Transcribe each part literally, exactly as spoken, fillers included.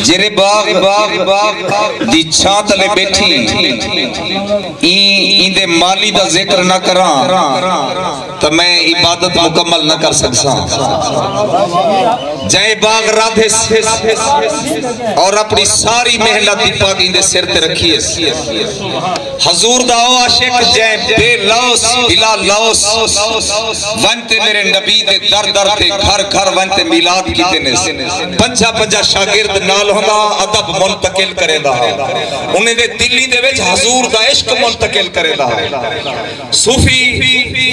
جیرھے باغ دی چھاں تلے ٻیٹھی ایں ایندے مالی دا ذکر نہ کراں تاں میں عبادت مکمل نہ کر سڳساں۔ جئیں باغ رادھس اور اپݨی ساری محنت دی پڳ ایندے سر تے رکھیس۔ حضور دا او عاشق جئیں بے لوث، بلا لوث ونڄ تے میرے نبی دے در در تے، گھر گھر ونڄ تے میلاد کیتے نس۔ پنجاہ پنجاہ شاگرد نال ہوندا، ادب منتقل کریندا ہا۔ انہیں دے دلی دے وچ حضور دا عشق منتقل کریندا ہا۔ صوفی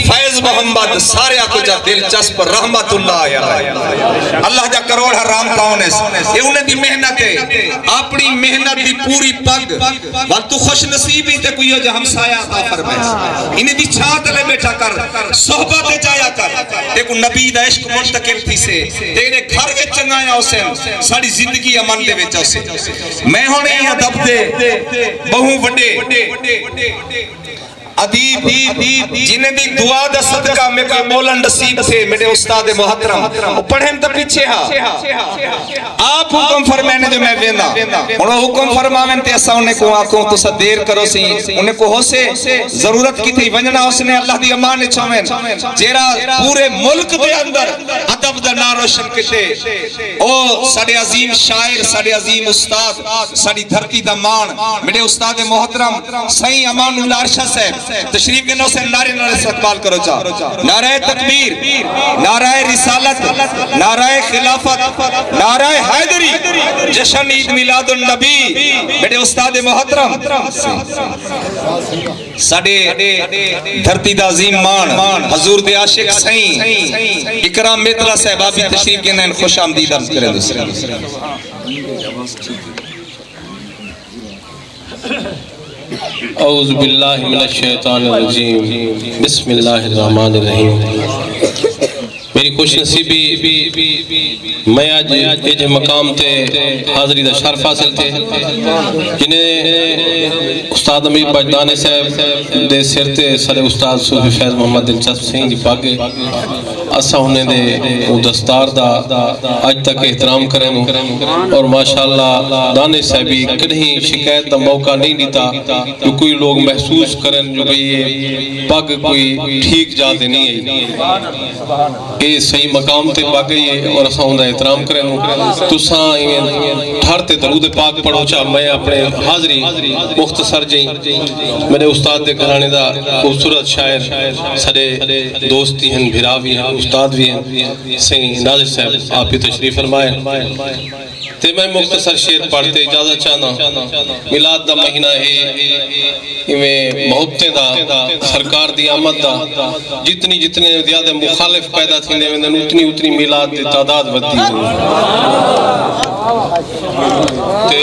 فیض محمد ساریاں کوں جا دلچسپ، رحمت اللہ علیہ۔ اللہ جا کروڑ حرام کون اس۔ اے انہیں دی محنت ہے۔ اپݨی محنت دی پوری پڳ ول توں خوش نصیب ہی تے کوئی ہو جا ہمسایہ عطا فرمائے۔ انہیں دی چھاں تلے ٻیٹھا کر، صحبت تے جایا کر، تیکوں نبی دا عشق منتقل تھیسے، تیرے گھر وچ چنڳائیاں ہوسن، ساݙی زندگی امن دے وچ ہوسے۔ میں ہݨ ایں ادب دے ٻہوں وݙے ادیب جنہیں دی دعا دا صدقہ میکوں ٻولݨ نصیب تھئے، میݙے استاد محترم، او پڑھن تاں پچھے ہا، آپ حکم فرمائن جو میں وینداں۔ ہݨ او حکم فرماون تے اساں انہیں کوں آکھوں تساں دیر کروسی، انہیں کوں ہوسے ضرورت کتھے ونڄݨا، اس نے اللہ دی امان اچ ہوون، جیڑھا پورے ملک دے اندر ادب دا ناں روشن کیتے۔ او ساݙے عظیم شاعر، ساݙے عظیم استاد، ساݙی دھرتی دا ماݨ، میݙے استاد محترم سئیں امان اللہ ارشد صاحب تشریف گھن ہوسن، نعرے نال استقبال کرو چا۔ نعرہ تکبیر، نعرہ رسالت، نعرہ خلافت، نعرہ حیدری، جشن عید میلاد النبی، میݙے استاد محترم ساݙے دھرتی دا عظیم ماݨ، حضور دے عاشق سئیں اکرام میتلا صاحب آپ وی تشریف گھن ہن، خوش آمدید عرض کرے دوسرے۔ اعوذ باللہ من الشیطان الرجیم، بسم اللہ الرحمن الرحیم۔ میݙی خوش نصیبی میں اڄ ایجھے مقام تے حاضری دا شرف حاصل تھئے، جنہیں استاد امیر بچ دانے صاحب دے سر تے ساݙے استاد صوفی فیض محمد دلچسپ سئیں دی پڳ ہے۔ اساں انہیں دے او دستار دا اڄ تک احترام کرینوں اور ماشاءاللہ دانے صاحبی کݙہیں شکایت دا موقع نہیں ݙتا جو کوئی لوگ محسوس کرن جو بھئی اے پڳ کوئی ٹھیک جا تے نہیں آئی۔ اے صحیح مقام تے پڳ ڳئی ہے اور اساں اوندا احترام کرینوں۔ تساں ایویں ٹھر تے درود پاک پڑھو چا، میں اپݨے حاضری مختصر جئیں۔ میݙے استاد دے گھرانے دا خوبصورت شاعر، ساݙے دوست وی ہن، بھرا وی ہن، استاد وی ہن، سئیں نازش صاحب آپ ہی تشریف فرمائے۔ تے میں مختصر شعر پڑھ تے اجازت چاہنداں۔ میلاد دا مہینہ ہے، ایویں محبتیں دا، سرکار دی آمد دا، جتنی جتنے زیادہ مخالف پیدا تھیندے ویندن، اتنی اتنی میلاد دی تعداد ودھدی ویندی۔ تے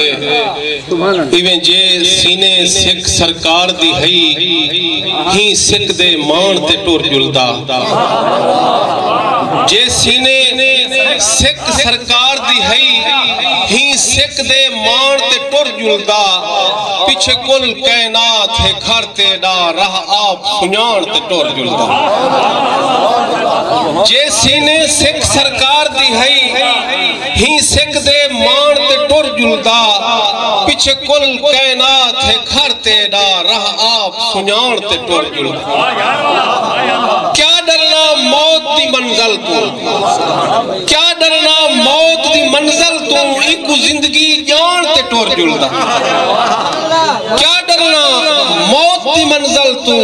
ایویں جے سینے سکھ سرکار دی ہئی، ہی سکھ دے ماݨ تے ٹر جلدا۔ جے سینے سکھ سرکار دی ہئی، ہی سکھ دے ماݨ تے ٹر جلدا۔ پچھے کل کائنات ہے گھر تیݙا، راہ آپ سنڄاݨ تے ٹر جلدا۔ جے سینے سکھ سرکار دی ہئی، ہی سکھ دے ماݨ تے ٹر جلدا۔ پچھے کل کائنات ہے گھر تیݙا، راہ آپ سنڄاݨ تے ٹر جلدا۔ کیا ݙرنا موت دی منزل توں، کیا ݙرنا موت دی منزل توں، اینکوں زندگی ڄاݨ تے ٹر جلدا۔ کیا ݙرنا موت دی منزل توں،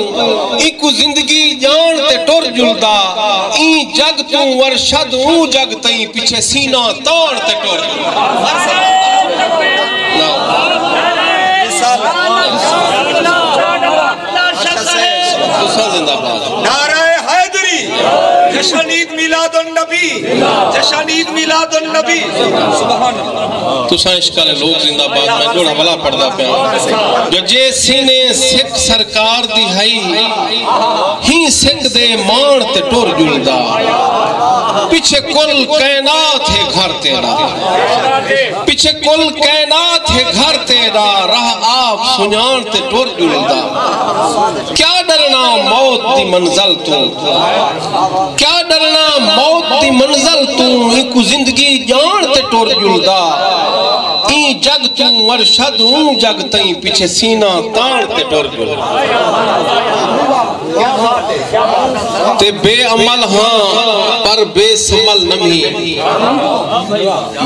اینکوں زندگی ڄاݨ تے ٹر جلدا۔ ایں جڳ توں ارشد اوں جڳ تئیں، پچھے سینہ تاݨ تے ٹر۔ تساں زندہ باد۔ نعرہ حیدری، جشن عید میلاد النبی، جشن عید میلاد النبی۔ سبحان اللہ۔ تساں عشق والے لوگ زندہ باد، میں جوڑا ولا پڑھدا پیا۔ جو جے سینے سکھ سرکار دی ہئی، ہی سکھ دے ماݨ تے ٹر جلدا۔ پچھے کل کائنات ہے گھر تیݙا، پچھے کل کائنات ہے گھر تیݙا، راہ آپ سنڄاݨ تے ٹر جلدا۔ کیا ݙرنا موت دی منزل توں، کیا ݙرنا موت دی منزل توں، اینکوں زندگی ڄاݨ تے ٹر جلدا۔ ایں جڳ توں ارشد اوں جڳ تئیں پچھے سینہ تاݨ تے ٹر ڳیوں۔ تے بے عمل ہاں پر بے سمل نمھی۔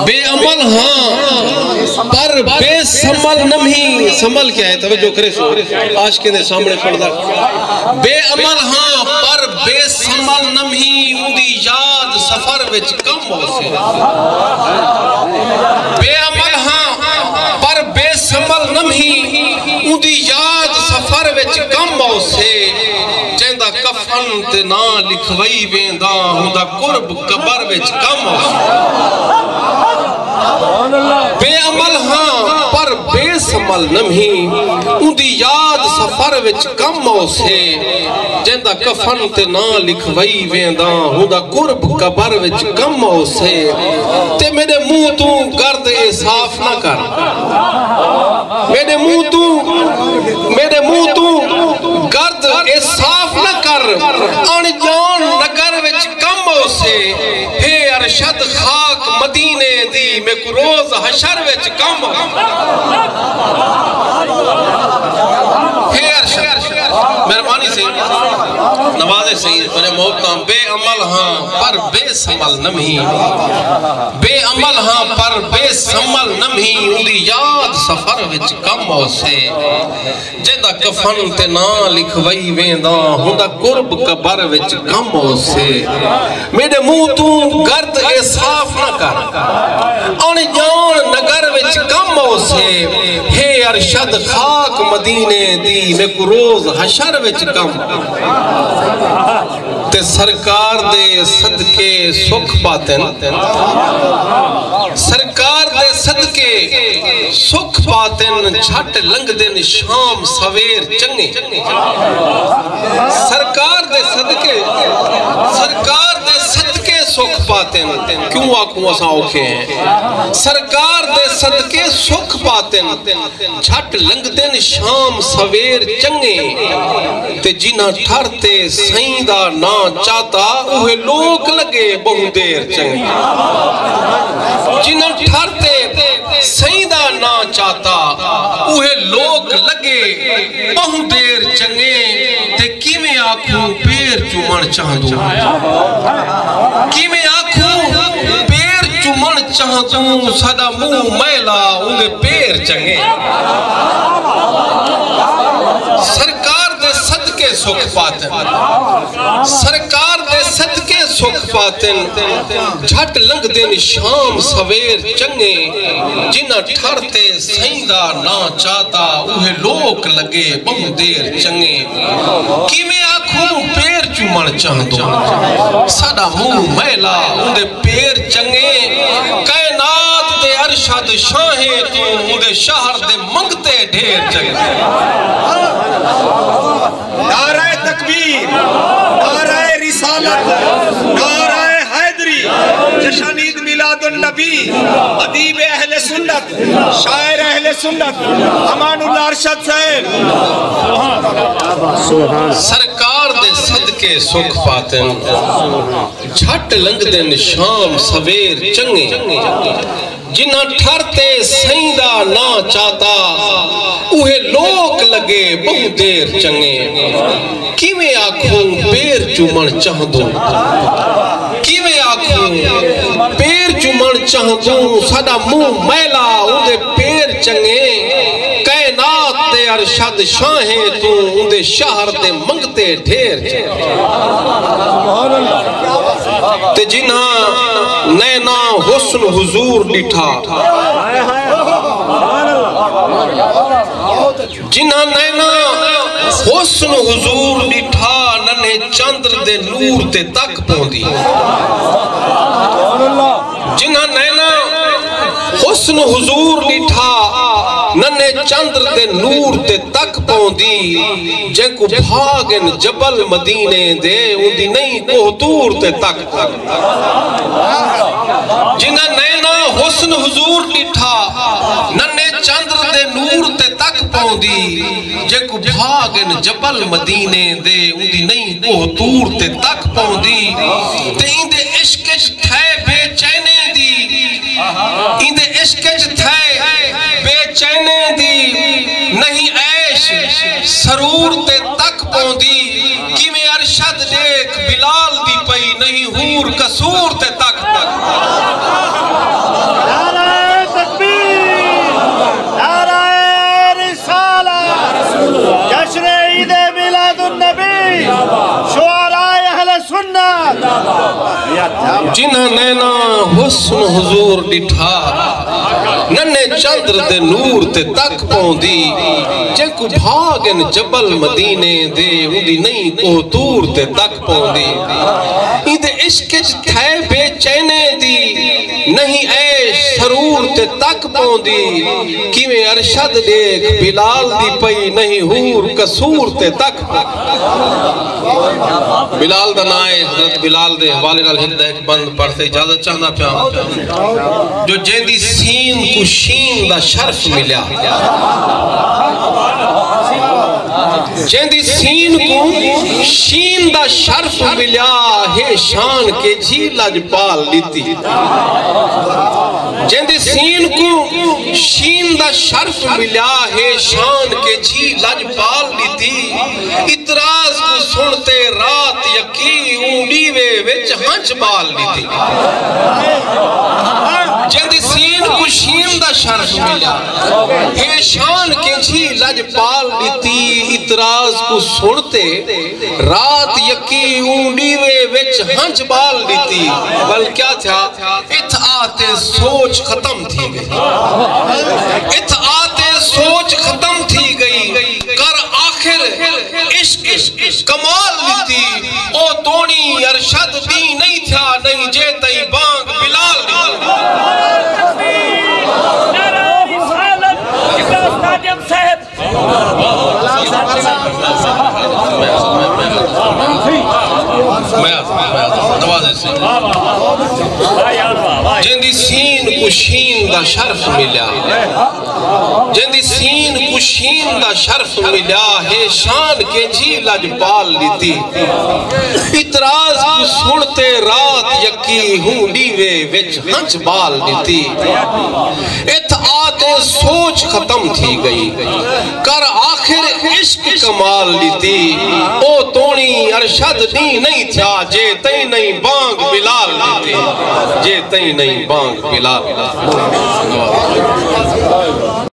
بے عمل ہاں پر بے سمل نمھی۔ سمل کیا ہے؟ توجہ کریسو، عاشقیں دے سامݨے سݨدا۔ بے عمل ہاں پر بے سمل نمھی، اوندی یاد سفر وچ کم ہوسی۔ بے عمل ہاں پر بے سمل نمھی، اوندی یاد سفر وچ کم ہوسی۔ جیندا کفن تے ناں لکھوائی ویندا، اوندا قرب قبر وچ کم ہوسی۔ بے عمل ہاں پر بے سمل نمھی، اوندی یاد سفر وچ کم ہوسی۔ جیندا کفن تے ناں لکھوائی ویندا، اوندا قرب قبر وچ کم ہوسے۔ تے میݙے منہ توں گرد اے صاف نہ کر۔ میݙے منہ توں، میݙے منہ توں گرد اے صاف نہ کر۔ اݨ ڄاݨ نگر وچ کم ہوسے۔ ہے ارشد خاک مدینے دی، میکوں روز حشر وچ کم ہوسے۔ ہے ارشد، مہربانی سئیں، نوازے سئیں، تیݙے محبتاں۔ بے عمل ہاں پر بے سمل نمھی، بے عمل ہاں پر بے سمل نمھی، اوندی یاد سفر وچ کم ہوسے۔ جیندا کفن تے ناں لکھوائی ویندا، اوندا قرب قبر وچ کم ہوسے۔ میݙے منہ توں گرد اے صاف نہ کر، اݨ ڄاݨ نگر وچ کم ہوسے۔ ہے ارشد خاک مدینے دی، میکوں روز حشر وچ کم۔ تے سرکار دے صدقے سکھ پاتن، سرکار دے صدقے سکھ پاتن، جھٹ لنگھدن شام سویر چنڳے۔ سرکار دے صدقے، سرکار دے صدقے سکھ پاتن، کیوں آکھوں اساں اوکھے ہیں۔ سرکار دے صدقے سکھ پاتن، جھٹ لنگھدن شام سویر چنڳے۔ تے جنہاں ٹھر تے سئیں دا ناں چاتا، اوہے لوک لڳے ٻہوں دیر چنڳے۔ جنہاں ٹھر تے سئیں دا ناں چاتا، اوہے لوک لڳے ٻہوں دیر چنڳے۔ تے کیویں آکھوں پیر چومݨ چاہندوں، کیویں آکھوں پیر چومݨ چاہندوں، ساݙا منہ میلا اوندے پیر چنڳے۔ سرکار دے صدقے سکھ پاتن، سرکار دے صدقے سکھ پاتن، جھٹ لنگھدن شام سویر چنڳے۔ جنہاں ٹھر تے سئیں دا ناں چاتا، اوہے لوک لڳے ٻہوں دیر چنڳے۔ کیویں آکھوں پیر چومݨ چاہندوں، ساݙا منہ میلا اوندے پیر چنڳے۔ کائنات دے ارشد شاہیں توں، اوندے شہر دے منگتے ڈھیر چنڳے۔ نعرہ تکبیر، نعرہ رسالت، نعرہ حیدری، جشن عید میلاد النبی، ادیب اہل سنت، شاعر اہل سنت، امان اللہ ارشد صاحب۔ سرکار دے صدقے سکھ پاتن، جھٹ لنگھدن شام سویر چنڳے۔ جنہاں ٹھر تے سئیں دا ناں چاتا، اوہے لوک لڳے ٻہوں دیر چنڳے۔ کیویں آکھوں پیر چومݨ چاہندوں، کیویں آکھوں پیر چومݨ چاہندوں، ساݙا منہ میلا اوندے پیر چنڳے۔ کائنات دے ارشد شاہیں توں، اوندے شہر دے منگتے ڈھیر چنڳے۔ تے جنہاں نیناں حسن حضور ݙٹھا، جنہاں نیناں حسن حضور ݙٹھا، ننھے چندر دے نور تے تک پوندی۔ جنہاں نیناں حسن حضور ݙٹھا، ننھے چندر دے نور تے تک پوندی۔ جینکوں بھاڳن جبل مدینے دے، اوندی نئیں کوہ طور تے تک پوندی۔ جنہاں نیناں حسن حضور ݙٹھا، ننھے چندر دے نور تے تک پوندی۔ جینکوں بھاڳن جبل مدینے دے، اوندی نئیں کوہ طور تے تک پوندی۔ تے ایندے عشق اچ تھئے بے چینی دی، ایندے عشق اچ تھئے حور تے تک پوندی، کیویں ارشد ݙیکھ بلال دی پئی، نہیں حور قصور تے تک پوندی۔ نعرہ تکبیر، نعرہ رسالت، جشن عید میلاد النبی، شعراء اہل سنت۔ جنہاں نیناں حسن حضور ݙٹھا، ننے چندر دے نور تے تک پوندی، جینکوں بھا ڳن جبل مدینے دے، اوندی نئیں کوہ طور تے تک پوندی۔ ایندے عشق اچ تھئے بے چینے دی، نہیں عیش سرور تے تک پوندی۔ کیویں ارشد ݙیکھ بلال دی پئی، نہیں حور قصور تے تک۔ بلال دا ناں ہے، حضرت بلال دے حوالے نال ہک دا ہک بند پڑھ تے اجازت چاہندا پیاں، جو جیندی سین کوں شین دا شرف ملیا، جیندی سین کوں شین دا شرف ملیا، ہے شان کینجھی لڄپال ݙتی۔ جیندی سین کوں شین دا شرف ملیا، ہے شان کینجھی لڄپال ݙتی۔ اعتراض کوں سݨ تے رات یکی، اوں ݙیوے وچ ہنج ٻال ݙتی۔ جیندی سین کوں شین دا شرف ملیا، ہے شان کینجھی لڄپال ݙتی۔ اعتراض کوں سݨ تے رات یکی، اوں ݙیوے وچ ہنج ٻال ݙتی۔ ول کیا تھیا؟ اتھ آ تے سوچ ختم تھی ڳئی۔ اتھ آ تے سوچ ختم تھی ڳئی۔ کر آخر عشق کمال ݙتی۔ او توݨی ارشد دی نئیں تھیا، نئیں جے تئیں بانگ بلال ݙتی۔ نعرہ رسالت، قبلہ استاد صاحب۔ میں آتا ہوں، میں آتا ہوں۔ نوازے سے۔ جیندی سین کوں شین دا شرف ملیا، جیندی سین کوں شین دا شرف ملیا، ہے شان کینجھی لڄپال ݙتی۔ اعتراض کوں سݨ تے رات یکی، ہوں ݙیوے وچ ہنج ٻال ݙتی۔ اتھ آ تے سوچ ختم تھی ڳئی، کر آخر عشق کمال ݙتی۔ او توݨی ارشد دی نئیں تھیا، جے تئیں نئیں بانگ بلال ݙتی، جے تئیں نئیں بانگ بلال۔